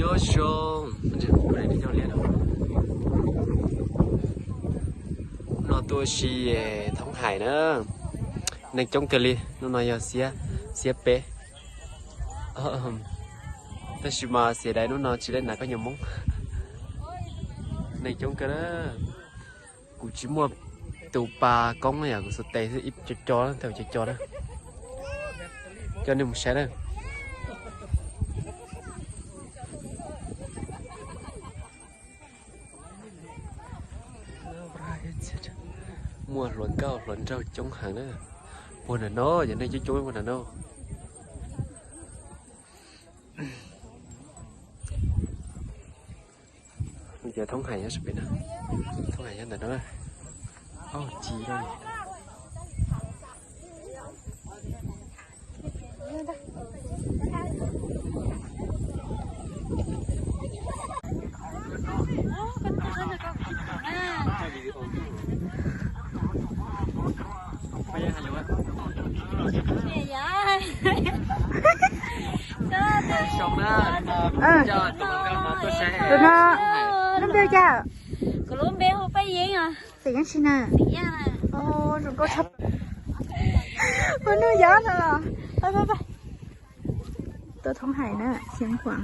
Nyob zoo, hnub no tuaj ua si Thoob Hais na, neeg coob kawg li, hnub no yog xiab, xiab peb. Tab sis mas xiam dais hnub no tsis lawv hnav khaub ncaws Hmoob, neeg coob kawg na. Kuv tsis muaj tus pas koob yom, kuv xuas tes xwb, ib co co, thaum co co na. Coj nej mus saib na. Muaj hluas nkauj hluas nraug coob heev na. Puag nram no yog neeg coob coob puag nram no. Ces Thoob Hais nyob pem no, Thoob Hais nyob ntawm no. Au, ci. Tus no, lub npe cas? Kuv lub npe hu Paj Yeeb os. Xeem Yeeb tsi na? Zoo nkauj tshaj. Ua nuj yob no los. Pab, pab, pab. Tuaj Thoob Hais na, Xeev Khuam.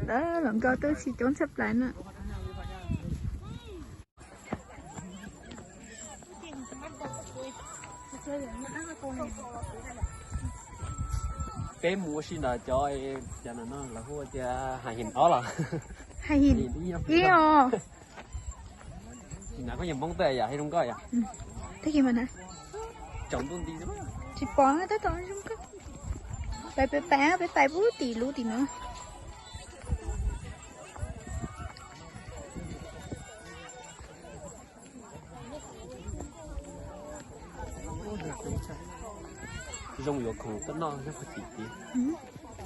Hluas nkauj tuaj si coob tshaj plaws na. Peb mus ua si ntawm cov, cov no lawv hu tias hais him ob los? Hais him ib os. Hais him Hmoob tej yam hais zoo nkauj yom. Tsaus ntuj nti. Tsis pom tab tom zoo nkauj. Pais pais pais pais pub tim lub tim no. Zoo yuav khoom tuaj noj nyob puag tim tid.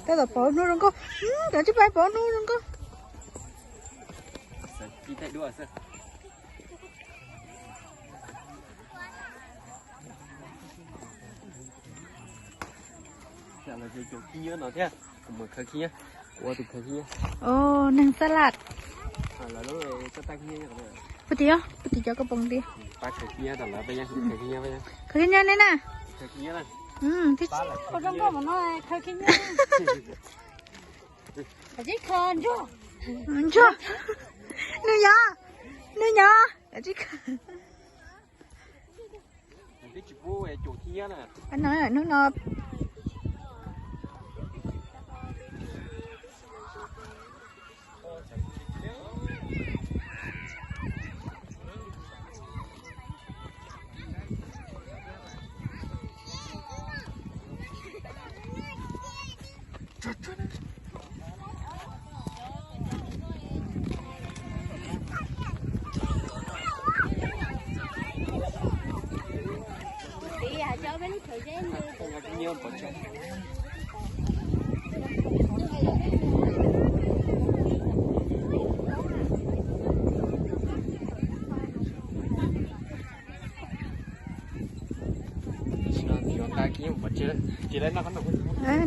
Tab tom pov hnub zoo nkauj. Kav tsij pais pov hnub zoo nkauj. Caum khib nyiab no thiab, kuv mus khaws khib nyiab, kuv ua tus khaws khib nyiab. Neeg xab laj. Puag tim, puag tim cov koj pom tiag. Khaws khib nyiab ne na. Ntsuag, nws nyob, nws nyob. Hnub no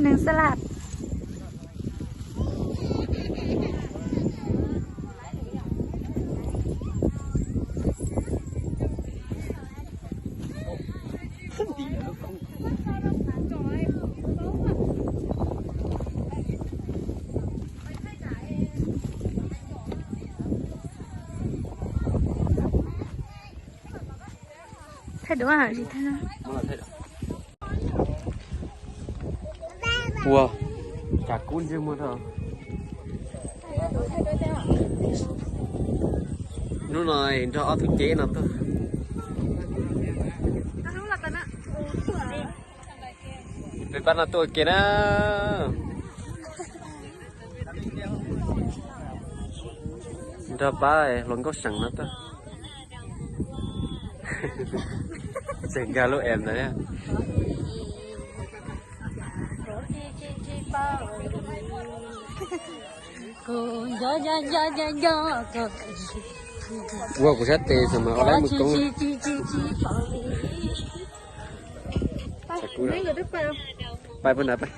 Neeg xab laj. Thaij duab hais tsis thaij. Ua cas kub ntsej muag rau. Hnub no nrog ob tug cev no tuaj. Peb pab no tuaj ua ke na. Nrog pab hluas nkauj seem no tuaj. Tseem nkag lub es ntawd. Ua kuv sab tes xwb mas ua laib mus koob. Pais pab nrad pab.